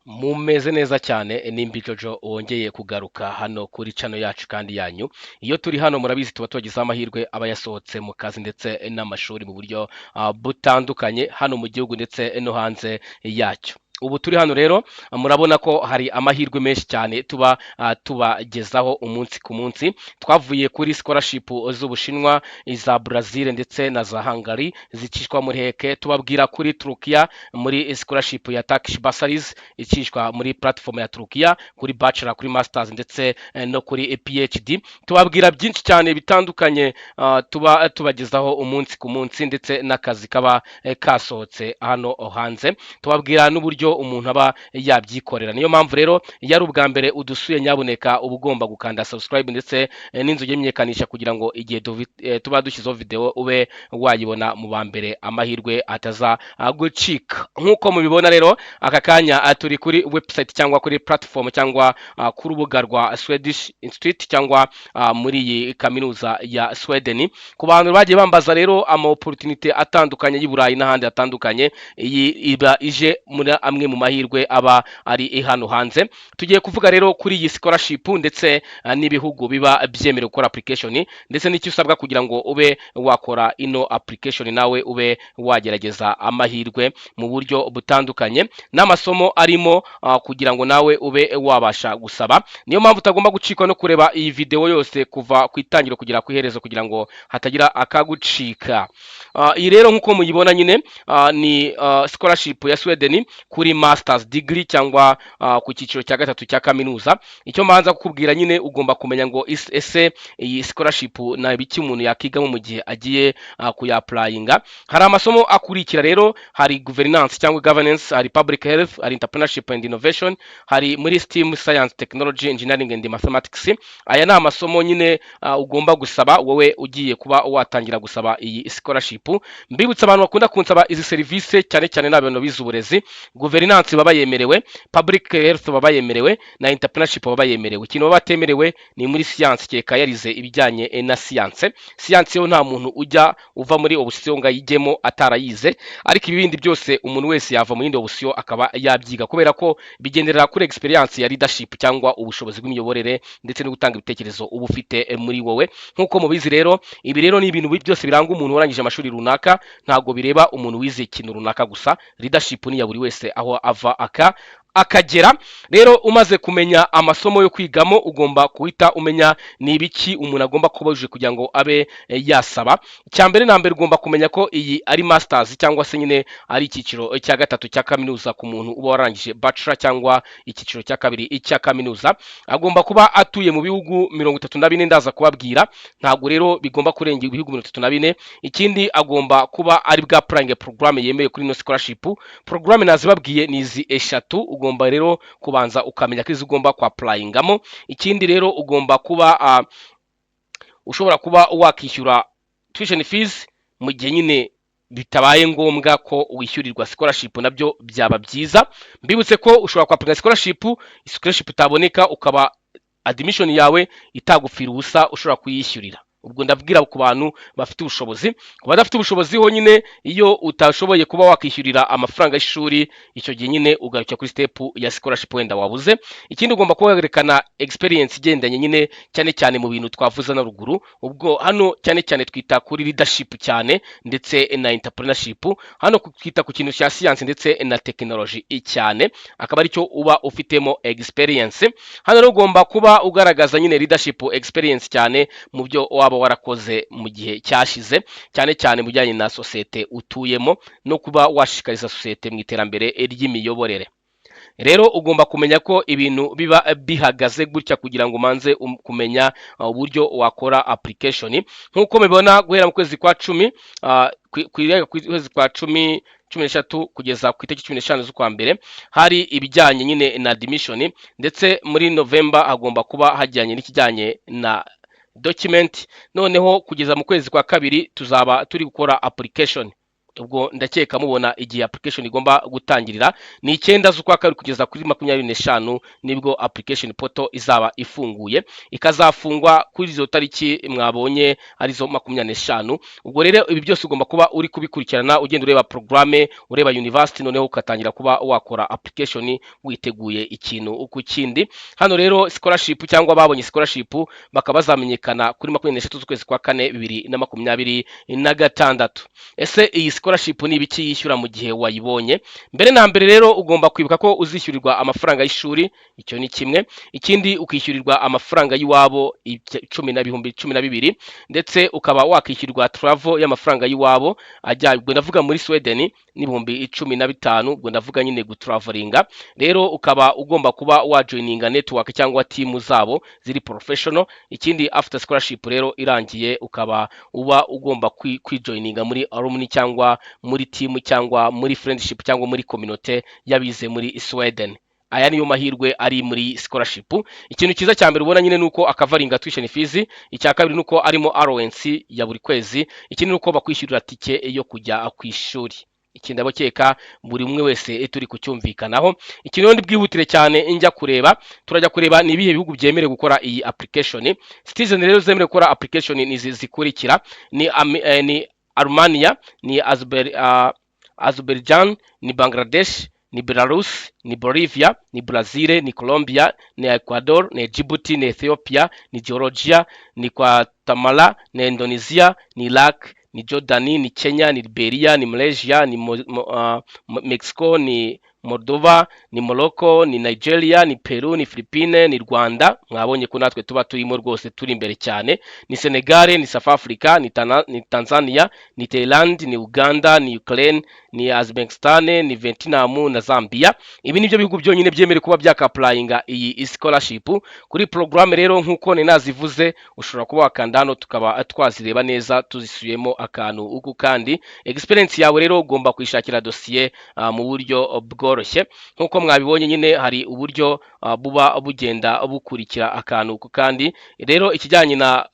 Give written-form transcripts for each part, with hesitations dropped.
Mumeze neza cyane. Nimba Jojo wongeye kugaruka hano kuri channel yacu kandi yanyu. Iyo turi hano, murabizi, tuba tubagezaho amahirwe aba yasohotse mu kazi ndetse n'amashuri mu buryo butandukanye hano mu gihugu ndetse no hanze yacyo. Ubu turi hano rero, murabona ko hari amahirwe menshi cyane tuba tubagezaho umunsi ku munsi. Twavuye kuri scholarship z'Ubushinwa, iza Brazil ndetse na za Hungary zicishwa muri HEC. Tubabwira kuri Turukiya muri scholarship ya Turkish Bursaries icishwa muri platform ya Turukiya, kuri bachelor, kuri masters ndetse no kuri PhD. Tubabwira byinshi cyane bitandukanye, tuba tubagezaho umunsi ku munsi, ndetse n'akazi kaba kasohotse hano hanze. Tubabwira n'uburyo umuntu aba yabyikorera. Niyo mpamvu rero, iyo ari ubwa mbere udusuye, nyabuneka uba ugomba gukanda subscribe ndetse n'inzu imenyekanisha kugira ngo igihe tuba dushyizeho video ube wayibona mu ba mbere, amahirwe ataza gucika. Nk'uko mubibona rero, aka kanya turi kuri website cyangwa kuri platform cyangwa ku rubuga rwa Swedish Institute cyangwa muri iyi kaminuza ya Sweden. Ku bantu bagiye bambaza rero ama opportunity atandukanye y'i Burayi n'ahandi hatandukanye, iyi iba ije muri amwe mu mahirwe aba ari hano hanze. Tugiye kuvuga rero kuri iyi scholarship ndetse n'ibihugu biba byemerewe gukora application, ndetse n'icyo usabwa kugira ngo ube wakora ino application, nawe ube wagerageza amahirwe mu buryo butandukanye, n'amasomo arimo kugira ngo nawe ube wabasha gusaba. Niyo mpamvu utagomba gucikwa no kureba iyi video yose kuva ku itangiro kugera ku iherezo kugira ngo hatagira akagucika. Iyi rero, nk'uko muyibona nyine, ni scholarship ya Sweden kuri masters degree cyangwa ku cyiciro cya gatatu cya kaminuza. Icyo mbanza kukubwira nyine, ugomba kumenya ngo ese iyi scholarship na biki umuntu yakigamo mu gihe agiye kuyapplyinga. Hari amasomo akurikira rero: hari governance cyangwa governance, hari public health, hari entrepreneurship and innovation, hari muri STEM, science, technology, engineering and mathematics. Aya ni amasomo nyine ugomba gusaba wowe ugiye kuba watangira gusaba iyi scholarship. Mbibutsa abantu bakunda kunsaba izi serivisi, cyane cyane n'abantu bize uburezi: governance baba yemerewe, public health baba yemerewe, na entrepreneurship baba yemerewe. Ikintu baba batemerewe ni muri science, kereka yarize ibijyanye na science. Science yo nta muntu ujya uva muri option ngo ayijyemo atarayize, ariko ibindi byose umuntu wese yava mu yindi option akaba yabyiga, kubera ko bigendera kuri experience ya leadership cyangwa ubushobozi bw'imiyoborere ndetse no gutanga ibitekerezo uba ufite muri wowe. Nk'uko mubizi rero, ibi rero ni ibintu byose biranga umuntu warangije amashuri runaka, ntabwo bireba umuntu wize ikintu runaka gusa. Leadership ni iya buri wese aho ava akagera. Rero umaze kumenya amasomo yo kwigamo, ugomba guhita umenya ni ibiki umuntu agomba kuba yujuje kugira ngo abe yasaba. Icya mbere na mbere, ugomba kumenya ko iyi ari masters cyangwa se nyine ari icyiciro cya gatatu cya kaminuza. Ku muntu uba warangije bachelor cyangwa icyiciro cya kabiri cya kaminuza, agomba kuba atuye mu bihugu 34. Ndaza kubabwira, ntabwo rero bigomba kurenga ibihugu 34. Ikindi, agomba kuba ari bwa applying porogaramu yemewe kuri ino scholarship. Porogaramu nazibabwiye, ni izi eshatu. Ugomba rero kubanza ukamenya ko izi ugomba kwapplyingamo. Ikindi rero, ugomba kuba ushobora kuba wakishyura tuition fees mu gihe nyine bitabaye ngombwa ko wishyurirwa scholarship, nabyo byaba byiza. Mbibutse ko ushobora kwapplyinga scholarship, scholarship itaboneka, ukaba admission yawe itagupfira ubusa, ushobora kuyishyurira. Ubwo ndabwira ku bantu bafite ubushobozi. Ku badafite ubushobozi ho nyine, iyo utashoboye kuba wakishyurira amafaranga y'ishuri, icyo gihe nyine ugarukira kuri step ya scholarship wenda wabuze. Ikindi, ugomba kuba werekana experience igendanye nyine cyane cyane mu bintu twavuze na ruguru. Ubwo hano cyane cyane twita kuri leadership cyane ndetse na entrepreneurship. Hano twita ku kintu cya science ndetse na technology cyane, akaba aricyo uba ufitemo experience. Hano rero ugomba kuba ugaragaza nyine leadership experience cyane mu byo waba warakoze mu gihe cyashize, cyane cyane mu bijyanye na sosiyete utuyemo no kuba washishikariza sosiyete mu iterambere ry'imiyoborere. Rero ugomba kumenya ko ibintu biba bihagaze gutya kugira ngo umanze kumenya uburyo wakora application. Nk'uko mubibona, guhera mu kwezi kwa 10, ku kwezi kwa 10, 13 kugeza ku itariki 15 z'ukwa mbere, hari ibijyanye nyine na admission, ndetse muri November hagomba kuba hajyanye n'ikijyanye na document. Noneho kugeza mu kwezi kwa kabiri tuzaba turi gukora application. Ubwo ndakeka mubona igihe application igomba gutangirira ni 9 z'ukwa kabiri kugeza kuri 25, nibwo application portal izaba ifunguye, ikazafungwa kuri izo tariki mwabonye, arizo 25. Ubwo rero ibi byose ugomba kuba uri kubikurikirana, ugenda ureba programme, ureba university, noneho ugatangira kuba wakora application witeguye ikintu ku kindi. Hano rero scholarship cyangwa babonye scholarship bakaba bazamenyekana kuri 23 z'ukwezi kwa kane 2026. Ese iyi scholarship ni ibiki yishyura mu gihe wayibonye? Mbere na mbere rero ugomba kwibuka ko uzishyurirwa amafaranga y'ishuri, icyo ni kimwe. Ikindi, ukishyurirwa amafaranga y'iwabo cumi na 12,000, ndetse ukaba wakishyurirwa travel y'amafaranga y'iwabo ajya, ubwo ndavuga muri Sweden, n'15,000, ubwo ndavuga nyine gutravelinga. Rero ukaba ugomba kuba wajoininga network cyangwa team zabo ziri professional. Ikindi, after scholarship rero irangiye, ukaba uba ugomba kwijoininga muri alumni cyangwa muri team cyangwa muri friendship cyangwa muri community y'abize muri Sweden. Aya niyo mahirwe ari muri scholarship. Ikintu cyiza cya mbere ubona nyine ni uko acoveringa tuition fees. Icya kabiri ni uko arimo allowance ya buri kwezi. Ikindi ni uko bakwishyurira tike yo kujya ku ishuri. Iki ndabakeka buri umwe wese turi kucyumvikanaho. Ikintu ndi bwihutire cyane njya kureba, turajya kureba ni ibihe bihugu byemerewe gukora iyi application. Citizen rero zemerewe gukora application ni izi zikurikira: ni Armenia, ni Azerbaijan, ni Bangladesh, ni Belarus, ni Bolivia, ni Brazil, ni Colombia, ni Ecuador, ni Djibouti, ni Ethiopia, ni Georgia, ni Guatemala, ni Indonesia, ni Iraq, ni Jordan, ni Kenya, ni Liberia, ni Malaysia, ni Mexico, ni Moldova, ni Morocco, ni Nigeria, ni Peru, ni Philippines, ni Rwanda, mwabonye ko natwe tuba turimo rwose, turi imbere cyane, ni Senegal, ni South Africa, ni Tanzania, ni Thailand, ni Uganda, ni Ukraine, ni Uzbekistan, ni Vietnam na Zambia. Ibi nibyo bihugu byonyine byemerewe kuba byakapplyinga iyi scholarship. Kuri porogaramu rero, nk'uko ni nazivuze, ushobora kuba wakanda hano tukaba twazireba neza tuzisubiyemo akantu uku. Kandi experience yawe rero ugomba kuyishakira dosiye mu buryo bworoshye. Nk'uko mwabibonye nyine, hari uburyo buba bugenda bukurikira akantu uku. Kandi rero ikijyanye na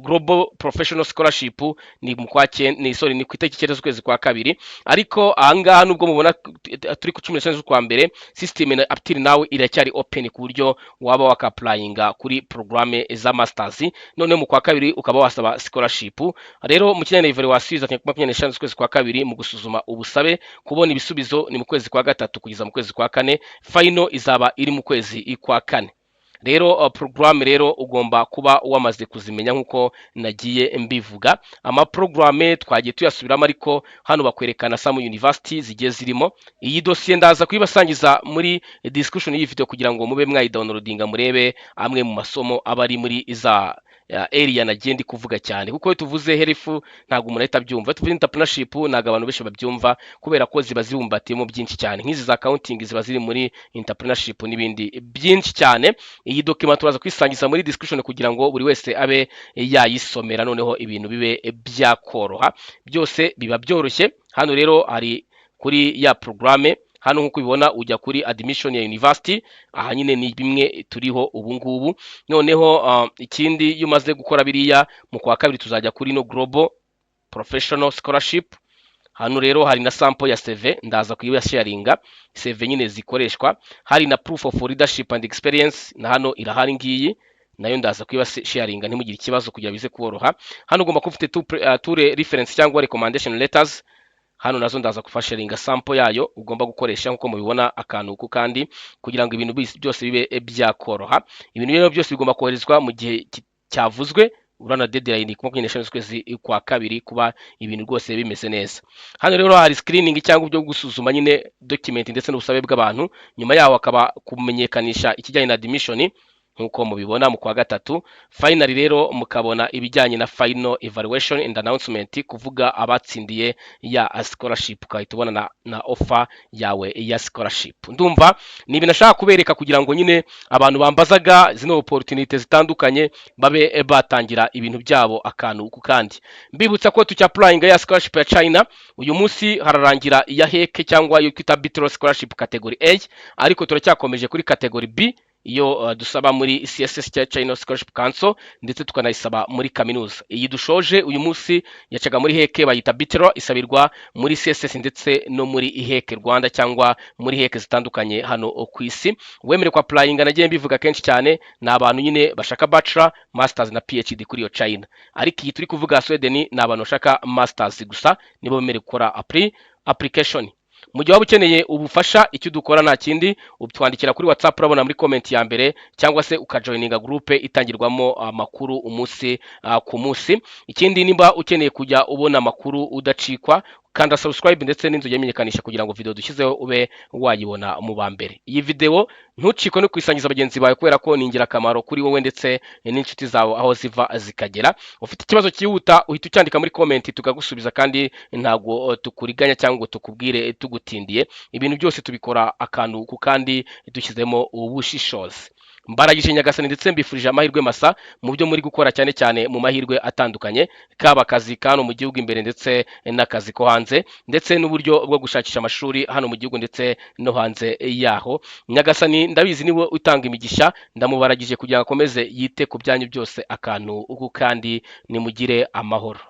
Global Professional Scholarship ni mu kwa ni, sorry, ni ku itariki 9 z'ukwezi kwa kabiri. Ariko ahangaha, nubwo mubona turi ku 15 z'ukwa mbere, system na up till now iracyari open, ku buryo waba wakapplyinga kuri programme za masters, noneho mu kwa kabiri ukaba wasaba scholarship. Rero mu kijyanye na evaluation izatangwa 25 z'ukwezi kwa kabiri mu gusuzuma ubusabe. Kubona ibisubizo ni mu kwezi kwa gatatu kugeza mu kwezi kwa kane. Final izaba iri mu kwezi kwa kane. Rero porogaramu rero ugomba kuba wamaze kuzimenya nk'uko nagiye mbivuga. Amaporogaramu twagiye tuyasubiramo, ariko hano bakwerekana some university zigiye zirimo. Iyi dosiye ndaza kuyibasangiza muri description y'iyi video kugira ngo mube mwayidownloadinga, murebe amwe mu masomo aba ari muri iza area nagiye ndi kuvuga cyane, kuko iyo tuvuze health ntabwo umuntu ahita abyumva, iyo tuvuze entrepreneurship ntabwo abantu benshi babyumva, kubera ko ziba zibumbatiyemo byinshi cyane. Nk'izi za accounting ziba ziri muri entrepreneurship n'ibindi byinshi cyane. Iyi document turaza kuyisangiza muri description kugira ngo buri wese abe yayisomera, noneho ibintu bibe byakoroha, byose biba byoroshye. Hano rero hari kuri ya porogaramu. Hano nk'uko ubibona, ujya kuri admission ya university. Aha nyine ni bimwe turiho ubu ngubu. Noneho ikindi, iyo umaze gukora biriya, mu kwa kabiri tuzajya kuri no Global Professional Scholarship. Hano rero hari na sample ya CV, ndaza kuyibasharinga, CV nyine zikoreshwa. Hari na proof of leadership and experience, na hano irahari ngiyi, nayo ndaza kuyibasharinga, ntimugire ikibazo, kugira bize kuboroha. Hano ugomba kuba ufite two reference cyangwa recommendation letters. Hano nazo ndaza kufasharinga sample yayo ugomba gukoresha, nk'uko mubibona akantu ku kandi, kugira ngo ibintu byose bibe byakoroha. Ibintu rero byose bigomba koherezwa mu gihe cyavuzwe. Urana deadline ku 25 z'ukwezi kwa kabiri, kuba ibintu rwose bimeze neza. Hano rero hari screening cyangwa ibyo gusuzuma nyine document ndetse n'ubusabe bw'abantu. Nyuma yaho hakaba kumenyekanisha ikijyanye na admission, nk'uko mubibona, mu kwa gatatu. Finally rero mukabona ibijyanye na final evaluation and announcement, kuvuga abatsindiye ya scholarship, ukahita ubona na offer yawe ya scholarship. Ndumva ni ibintu nashaka kubereka kugira ngo nyine abantu bambazaga zino opportunity zitandukanye babe batangira ibintu byabo akantu ku kandi. Mbibutsa ko tucyapplyinga ya scholarship ya China. Uyu munsi hararangira iya HEC cyangwa iyo twita Bitro Scholarship category A, ariko turacyakomeje kuri category B. Iyo dusaba muri CSS cya China Scholarship Council, ndetse tukanayisaba muri kaminuza. Iyi dushoje uyu munsi yacaga muri HEC, bayita Bitero, isabirwa muri CSS ndetse no muri HEC Rwanda cyangwa muri HEC zitandukanye hano ku isi. Wemerewe kwa applyinga, nagiye mbivuga kenshi cyane, ni abantu nyine bashaka bachelor, masters na PhD kuri iyo China. Ariko iyi turi kuvuga Sweden ni abantu bashaka masters gusa nibo bemerewe gukora application. Mu gihe waba ukeneye ubufasha, icyo dukora nta kindi, utwandikira kuri WhatsApp, urabona muri comment ya mbere, cyangwa se ukajoininga groupe itangirwamo amakuru umunsi ku munsi. Ikindi, nimba ukeneye kujya ubona amakuru udacikwa, kanda subscribe ndetse n'inzu imenyekanisha kugira ngo video dushyizeho ube wayibona mu ba mbere. Iyi video ntucikwe no kuyisangiza bagenzi bawe, kubera ko ni ingirakamaro kuri wowe ndetse n'inshuti zawe aho ziva zikagera. Ufite ikibazo cyihuta, uhita ucyandika muri comment tukagusubiza, kandi ntabwo tukuriganya cyangwa ngo tukubwire tugutindiye. Ibintu byose tubikora akantu ku kandi dushyizemo ubushishozi. Mbaragije Nyagasani ndetse mbifurije amahirwe masa mu byo muri gukora, cyane cyane mu mahirwe atandukanye, kaba akazi kano mu gihugu imbere ndetse n'akazi ko hanze, ndetse n'uburyo bwo gushakisha amashuri hano mu gihugu ndetse no hanze yaho. Nyagasani ndabizi niwe utanga imigisha, ndamubaragije kugira ngo akomeze yite ku byanyu byose akantu uku kandi nimugire amahoro.